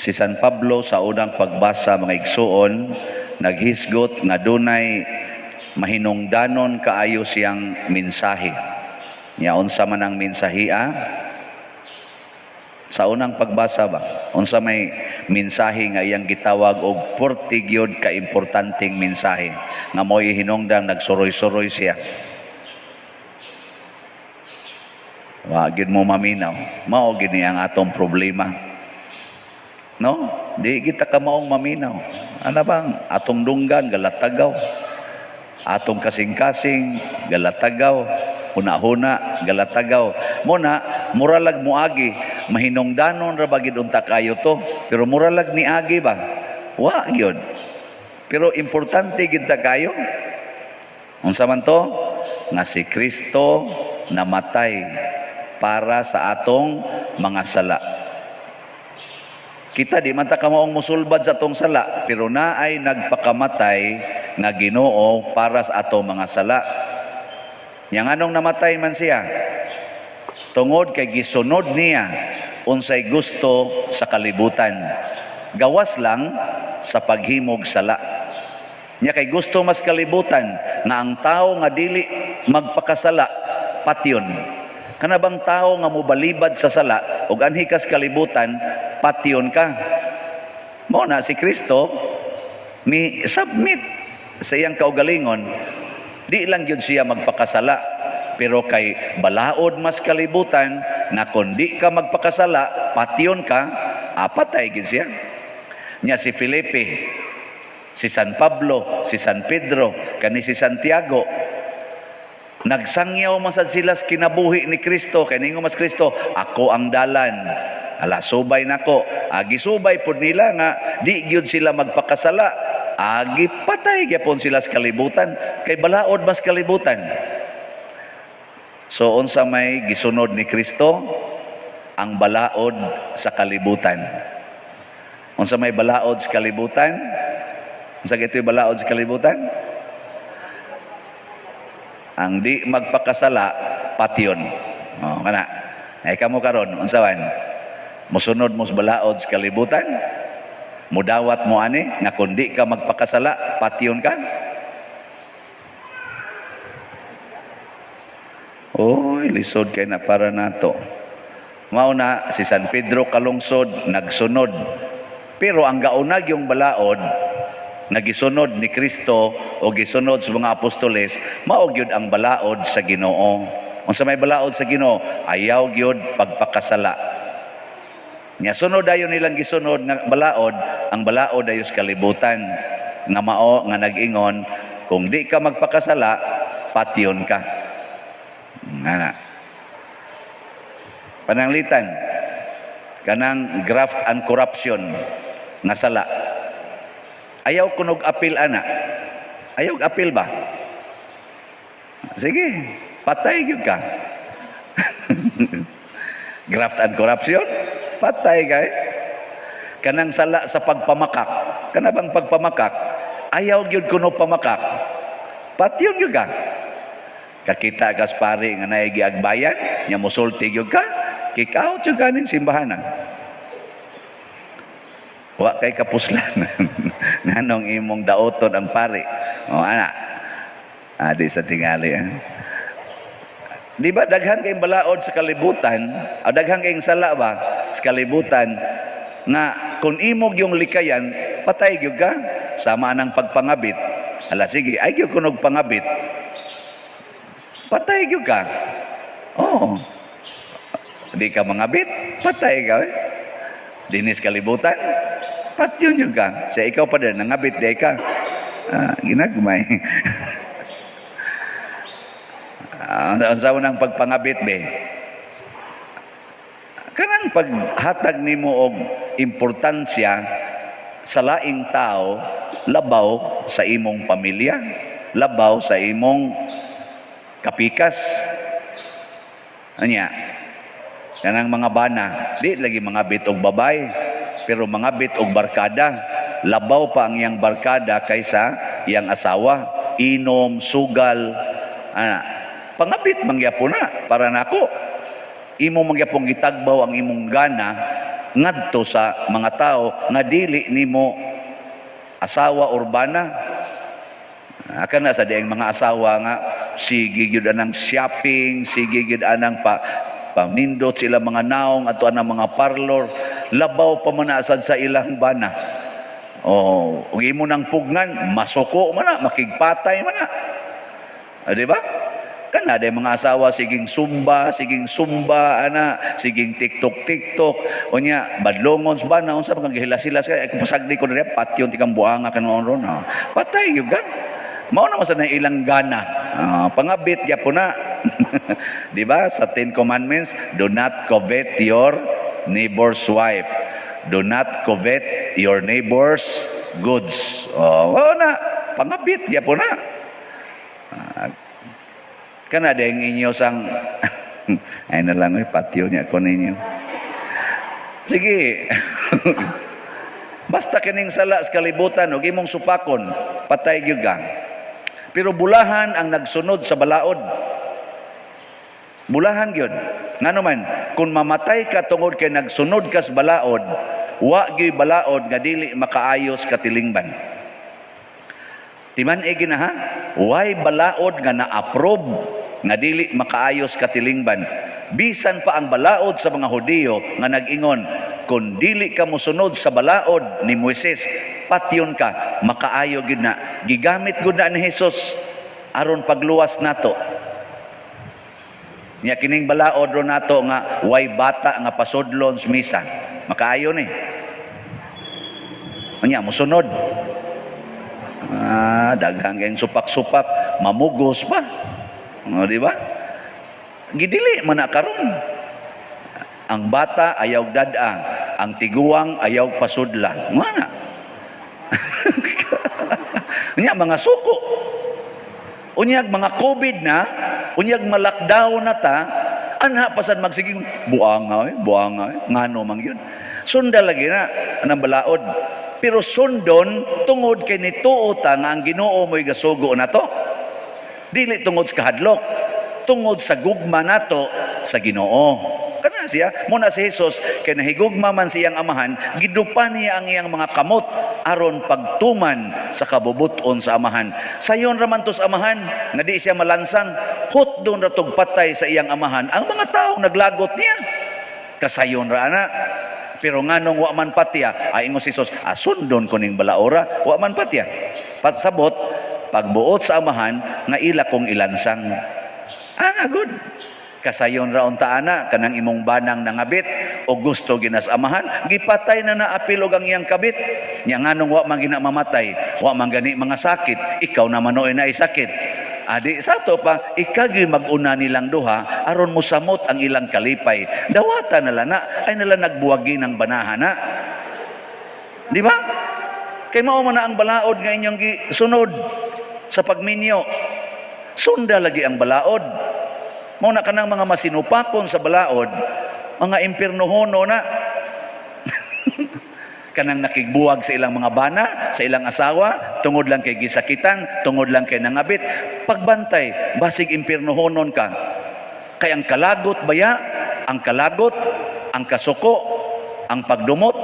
Si San Pablo sa unang pagbasa, mga igsuon, naghisgot nga dunay mahinungdanon kaayo siyang mensahe. Nya unsa man ang mensahiya? Sa unang pagbasa ba? Unsa may mensahe nga iyang gitawag og purti gyud ka importanteng mensahe nga mo'y hinungdan nagsuroy-suroy siya? Wa gyud mo maminaw. Mao gyud ni ang atong problema. No? Di kita ka maong maminaw. Ano bang atong dunggan galatagaw. Atong kasing-kasing galatagaw. Huna-huna galatagaw. Muna muralag moagi, mahinungdanon ra ba gid unta kayo to, pero muralag niagi ba? Wa gyud. Pero importante gid ta kayo. Unsa man to? Nga si Kristo namatay para sa atong mga sala. Kita di man ta kamaong musulbad sa atong sala, pero naay nagpakamatay nga Ginoo para sa atong mga sala. Nya nganong namatay man siya? Tungod kay gisunod niya unsay gusto sa kalibutan. Gawas lang sa paghimog sala. Nya kay gusto mas kalibutan nga ang tao nga dili magpakasala patyon. Kana bang tao nga mobalibad sa sala ug anhi kas kalibutan, patyon ka. Mao na si Kristo ni submit sa iyang kaugalingon. Di lang gyud siya magpakasala, pero kay balaod mas kalibutan nga kon di ka magpakasala patyon ka, apatay gyud siya. Nya si Felipe, si San Pablo, si San Pedro, kani si Santiago, nagsangyaw man sad sila sa kinabuhi ni Kristo. Kay ningon mas Kristo, "Ako ang dalan. Ala, subay nako." Agi subay pud nila nga di gyud sila magpakasala. Agi patay gyapon sila sa kalibutan kay balaod mas kalibutan. So unsa may gisunod ni Kristo? Ang balaod sa kalibutan. Unsa may balaod sa kalibutan? Unsa gito'y balaod sa kalibutan? Ang di magpakasala, patyon. Oh, kana. Ay kamo karon, unsa man? Musunod mo sa balaod sa kalibutan? Mudawat mo ani nga kun di ka magpakasala, patyon ka? Oy, lisod kay na para nato. Mao na si San Pedro kalungsod nagsunod. Pero ang gaunag yung balaod nga gisunod ni Kristo o gisunod sa mga apostoles, mao gyud ang balaod sa Ginoo. Unsa may balaod sa Ginoo? Ayaw gyud pagpakasala. Nya sunod dayon nilang gisunod nga balaod, ang balaod dayon sa kalibutan nga mao nga nag-ingon kung di ka magpakasala, patyon ka. Ngana. Pananglitan kanang graft and corruption nga sala. Ayaw kunog apil ana. Ayaw apil ba? Sige, patay gyud ka. Graft and corruption, patay ka eh. Kanang sala sa pagpamakak. Kana bang pagpamakak? Ayaw gyud kuno pamakak. Patyon gyud ka. Kakita ka sa pari nga naay giagbayan, nya mosulti gyud ka, kick out gyud ka ning simbahan. Wa kay kapuslan. Nganong imong daoton ang pari? O ana. Adi sa tingali. Eh. Di ba daghan kayong balaod sa kalibutan, o daghan kayong sala ba sa kalibutan nga kung imog yung likayan, patay gyud ka sama ng pagpangabit. Ala sige, ay gyud kunog pangabit. Patay gyud ka. Oh. Di ka mangabit, patay ka. Eh. Dinis kalibutan, patyon gyud ka. Sa ikaw pa din, nangabit di ka. Ah, ginagmay. Ah, unsa mo nang pagpangabit be? Kanang paghatag nimo og importansya sa laing tao labaw sa imong pamilya, labaw sa imong kapikas. Anya? Kanang mga bana, di lagi mangabit og babay, pero mangabit og barkada. Labaw pa ang iyang barkada kaysa iyang asawa. Inom, sugal, ana. Pangabit mangyapon na para nako. Imo mangyapong gitagbaw ang imong gana ngadto sa mga tao nga dili nimo asawa or bana. Kana sa dieng mga asawa nga sige gyud anang shopping, sige gyud anang pa panindot sila mga naong ato anang mga parlor, labaw pa man na sad sa ilang bana. Oh, ug imo nang pugnan, masuko man na, makigpatay man na. Ah, di ba? Kana day mga asawa siging sumba ana, siging TikTok TikTok. Unya badlongon sa bana, unsa man kang gihilas-hilas kay kung pasagdi ko diri patyon tikang buanga kanon ron. Oh. Patay gyud ka. Mao na man sa ilang gana. Ah, pangabit gyapon na. Di ba? Sa Ten Commandments, do not covet your neighbor's wife. Do not covet your neighbor's goods. Oh, mao na. Pangabit gyapon na. Ah, kana ding inyo sang ay na lang, ay patyo niya ko ninyo. Sige. Basta kining sala sa kalibutan ug imong supakon, patay gyud ka. Pero bulahan ang nagsunod sa balaod. Bulahan gyud. Ngano man, kung mamatay ka tungod kay nagsunod ka sa balaod, wa gyud balaod nga dili makaayos katilingban. Timan-i na ha, way balaod nga na-approve nga dili makaayos katilingban. Bisan pa ang balaod sa mga Hudiyo nga nag-ingon, kung dili ka mosunod sa balaod ni Moises, patyon ka, makaayo gyud na. Gigamit gud na ni Jesus aron pagluwas nato. Nya kining balaod ro nato nga way bata nga pasudlon sa misa. Makaayo ni. Unya mosunod. Ah, daghang kayong supak-supak, mamugos pa. O, di ba? Gidili man na karon. Ang bata ayaw dad-a, ang tiguang ayaw pasudla. Nga na. Unya mga suko. Unyag mga COVID na, unyag ma-lockdown na ta, anha pasad magsiging buanga eh, buanga eh, ngano man yun. Sunda lagi na anang balaod. Pero sundon tungod kay nituo ta nga ang Ginoo mo'y gasugo nato. Dili tungod sa kahadlok, tungod sa gugma nato sa Ginoo. Kana siya, muna si Jesus kay nahigugma man siyang Amahan, gidupa niya ang iyang mga kamot aron pagtuman sa kabubuton sa Amahan. Sayon ra man to sa Amahan nga di siya malansang, hutdon ra tog patay sa iyang Amahan ang mga taong naglagot niya. Kasayon ra ana. Pero nganong wa man patya, ay ingon si Jesus, sundon ko ning balaora, wa man patya. Pasabot, pagbuot sa Amahan nga ila kong ilansang. Ana good. Kasayon ra unta ana kanang imong banang nangabit o gusto ginas Amahan, gipatay na na apil og ang iyang kabit. Nya nganong wa man gina mamatay, wa man gani mga sakit, ikaw na manoy na sakit. Adi sa ato pa, ikagi mag-una nilang duha aron mosamot ang ilang kalipay. Dawata na na ay nala nagbuwagi ng banahan na. Di ba? Kay mao man na ang balaod nga inyong gisunod sa pagminyo. Sunda lagi ang balaod. Mao na kanang mga masinupakon sa balaod, mga impiernohono na. Kanang nakigbuwag sa ilang mga bana, sa ilang asawa, tungod lang kay gisakitan, tungod lang kay nangabit. Pagbantay, basig impiernohonon ka. Kay ang kalagot baya, ang kalagot, ang kasuko, ang pagdumot,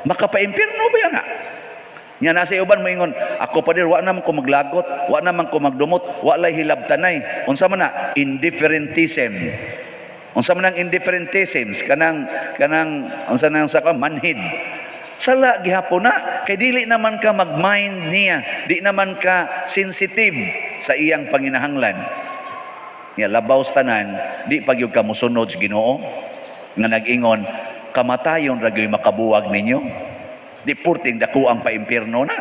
makapaimpierno ba yan na? Nya nasa uban moingon, ako pa dir wa naman ko maglagot, wa naman ko magdumot, wa lay hilabtanay. Unsa man na? Indifferentism. Unsa man ang indifferentism? Kanang unsa nang sa manhid. Sala gihapon na kay dili naman ka mag-mind niya, di naman ka sensitive sa iyang panginahanglan. Nya labaw sa tanan, di pa gyud ka mosunod sa Ginoo nga nag-ingon, kamatayon ra gyud makabuwag ninyo. Di purting dako ang paimpierno na.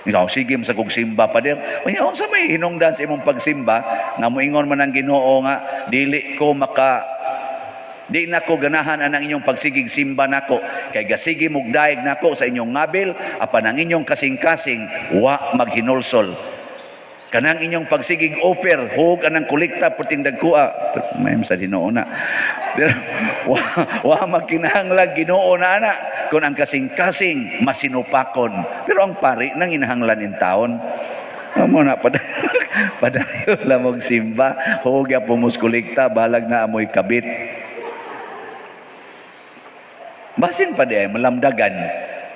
Ikaw, sige mo sa kog simba, pader. Unya, unsa may hinungdan sa imong pagsimba nga moingon man ang Ginoo nga dili ko maka di na ko ganahan anang inyong pagsigig simba nako kay gasigi mugdaig nako sa inyong ngabil apan ang inyong kasing-kasing wa maghinulsol. Kanang inyong pagsigig offer hug anang kolekta perting dagkua may sa Ginoo na, pero wa magkinahanglan Ginoo na ana kung ang kasing-kasing masinupakon. Pero ang pari nang inahanglan in taon amo na padayon lamog simba, hug ya pumus kolekta, balag na amoy kabit. Basin pa di ay malamdagan.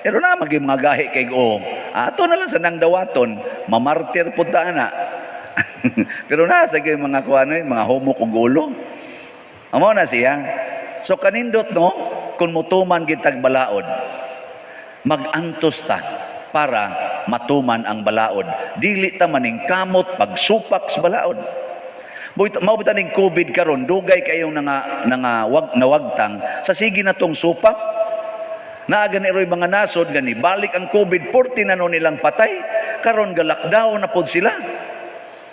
Pero na maging mga gahi kay o. Ato na lang sa nang dawaton, mamartir pud ta ana. Pero na sa gyud mga kuano, mga humok ug ulo. Amo na siya. So kanindot, no, kung mutuman gitag balaod, magantos ta para matuman ang balaod. Dili ta maning kamot pagsupak sa balaod. Boy, mao ba ning COVID karon, dugay kayong nanga nanga wag nawagtang sa sige na tong supak. Naa gani roy mga nasod gani balik ang COVID, 40 na no nilang patay, karon ga lockdown na pod sila.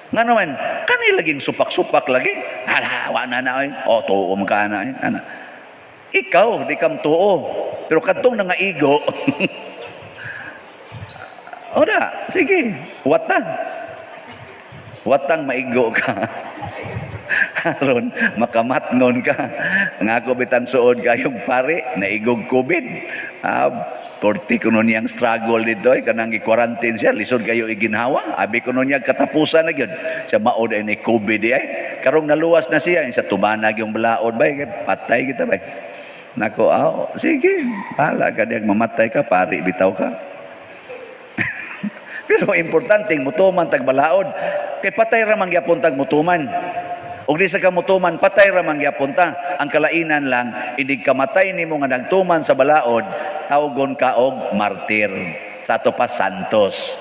Nga naman, kani laging supak-supak lagi. Hala, wa na na oy. O tuo man ka na ay. Ana. Ikaw di kam tuo. Pero kadtong nangaigo, ora, sige, watang. Watang maigo ka. Aron makamatngon ka. Nga ako bitang suod kayong pare, naigog COVID. Ah, 40 kuno niyang struggle dito eh, kanang gi-quarantine siya, lisod kayo iginhawa. Abi kuno niya katapusan na gyud. Siya maod ay ni COVID di ay. Karong naluwas na siya, sa tumanag yung balaod bay, patay kita bay. Nako, ah, sige, bahala ka diyag mamatay ka, pari bitaw ka. Pero importante mutuman tag balaod. Kay patay ra man gyapon tag mutuman. Og di sa kamutuman, patay ra man gyapon ta. Ang kalainan lang, inig kamatay nimo nga nagtuman sa balaod, tawgon ka og martir. Sa ato pa, santos.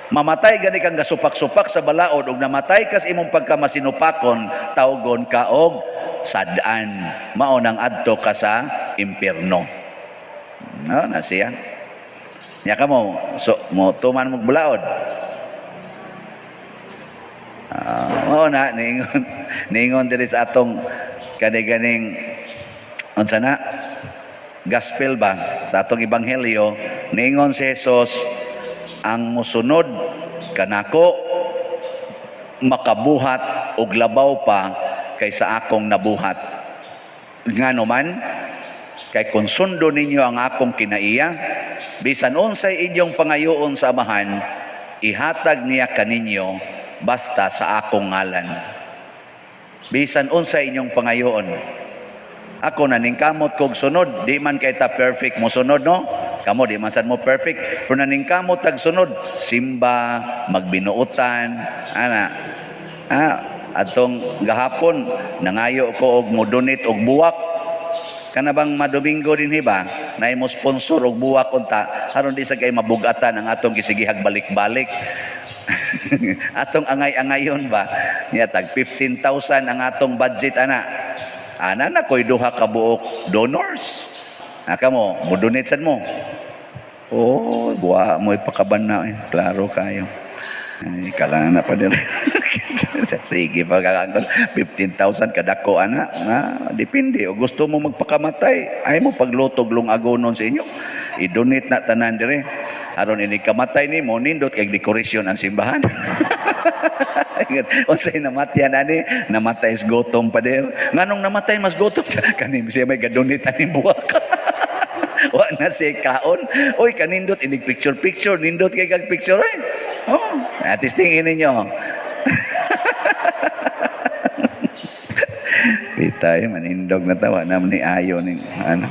Mamatay gani kang gasupak-supak sa balaod ug namatay kas imong pagkamasinupakon, tawgon ka og sad-an. Mao nang adto ka sa impierno. No, na siya. Nya ka mo, so, mo tuman mo balaod. Ah, mao na niingon niingon diri sa atong kani-ganing unsa na gospel ba, sa atong ebanghelyo, niingon si Jesus, "Ang musunod kanako makabuhat og labaw pa kaysa akong nabuhat. Ngano man? Kay kung sundon ninyo ang akong kinaiya, bisan unsay inyong pangayoon sa Amahan, ihatag niya kaninyo basta sa akong ngalan." Bisan unsay inyong pangayoon. Ako naningkamot kog sunod, di man kay ta perfect mo sunod, no? Kamo di man sad mo perfect, pero naningkamot tag sunod, simba, magbinuotan, ana. Ah, atong gahapon nangayo ko og mo-donate og buwak. Kana bang madomingo din ba? Na mo sponsor og buwak unta aron di sa kay mabugatan ang atong gisigihag balik-balik. Atong angay-angayon ba? Niya tag 15,000 ang atong budget ana. Ana na ko'y duha ka buok donors. Ah, kamo, mo donate sad mo. Oh, buwa mo ipakaban na eh. Klaro kayo. Ay, kala na pa din. Sige pa kakangkon. 15,000 kadako ana. Ah, depende. O gusto mo magpakamatay, ay mo paglutog lungagonon sa inyo. I-donate na tanan dire. Aron ini kamatay nimo, nindot kay dekorasyon ang simbahan. Unsay namatyan ani? Namatay is gutom pa dir. Nganong namatay mas gutom siya? Kani siya may gadonate ani buwak. Wa na siya kaon. Uy, kanindot inig picture picture, nindot kay kag picture ay. Oh, atis tingin ninyo. Pitay manindog na tawa naman ni ayo ning ano.